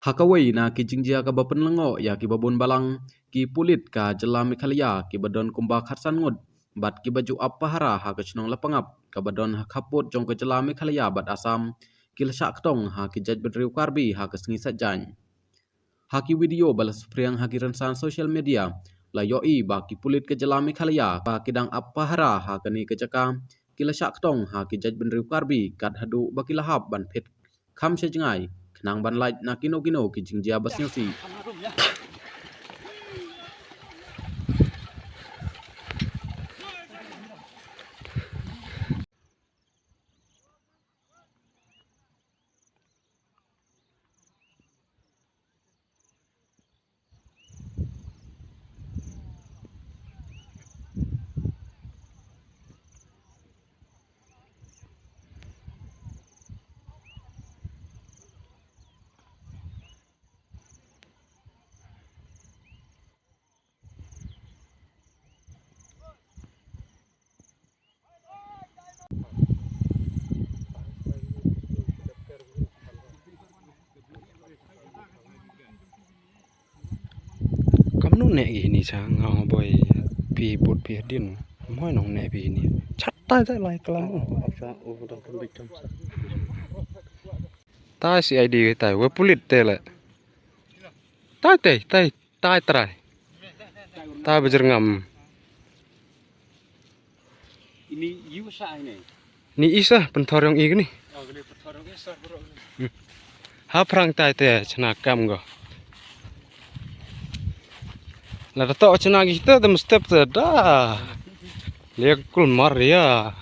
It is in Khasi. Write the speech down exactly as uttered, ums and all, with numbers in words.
Ha kawei na ki jingjia kaba pynlyngngoh ïa kiba bun balang, ki pulit ka jylla Meghalaya kiba don kumba khatsan ngut bad kiba ju ap pahara ha ka shnong Lapangap kaba don ha khappud jong ka jylla Meghalaya bad Assam, ki la shah kdong ha ki jaitbynriew Karbi ha ka sngi Saitjaiñ. Ha ki video ba la spriang ha ki rynsan social media, la ïohi ba ki pulit ka jylla Meghalaya ba ki dang ap pahara ha kane ka jaka, ki la shah kdong ha ki jaitbynriew Karbi kat haduh ba ki la hap ban phet kham sha jngai khnang ban lait na kino kino ki jingjia ba sngewsih. Kamnu ne hi ni sa nga boi pi but pi din. Moi nong ne pi ni. Chat tai tai lai kalam. Tai C I D tai we pulit te le. Tai tai tai tai trai. Tai bajrngam. Ini yu sa ini. Ni isa pynthor yong i ni. Oh, ini pynthor yong isa bro. Hmm. Ha phrang tai te chna kam go. La to chna gi te dem step te da. Le kul mar ya.